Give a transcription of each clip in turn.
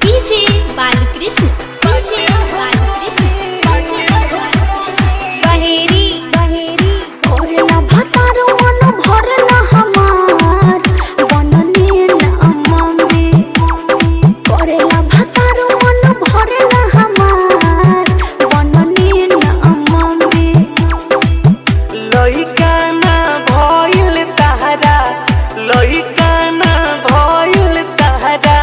DJ Balkrishna, DJ Balkrishna, DJ Balkrishna. Baheri Baheri. भरला भातारो मन भरला हमार बनने ना मम्मी। भरला भातारो मन भरला हमार बनने ना मम्मी। लइका ना भइल तहरा, लइका ना भइल तहरा,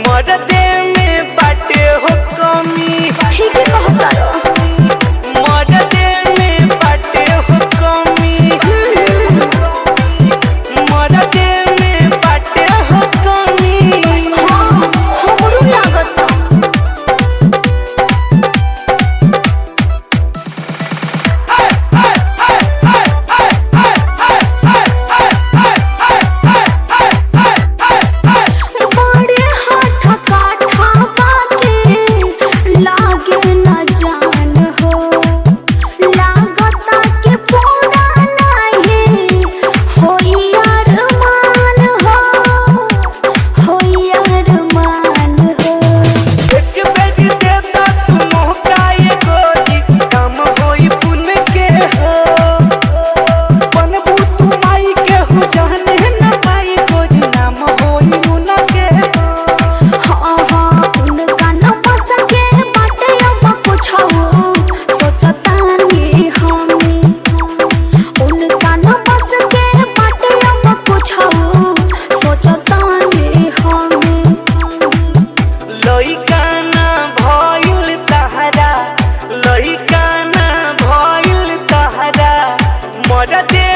मरदे में बाटे हो कमी। ठीक कहता। मरदे में बाटे हो कमी, मरदे में बाटे हो कमी। हाँ, हमरो लागत। बड़े हाथ काठा बाके लागे न जान हो, लागता के पूरा नहीं होई अरमान हो, होई अरमान हो। एक बेरी देता तू मौका ये गोरी, काम होई पुन के हो। बनबू तू माई के हो, जाने न माई गोरी, नाम होई उन के हो। हाँ हाँ, उनका न बस के बाटे अब कुछ हो सोचतानी हमें। उनका न बस के बाटे अब कुछ हो सोचतानी हमें। लइका ना भइल तहरा, लइका ना भइल तहरा, मरदे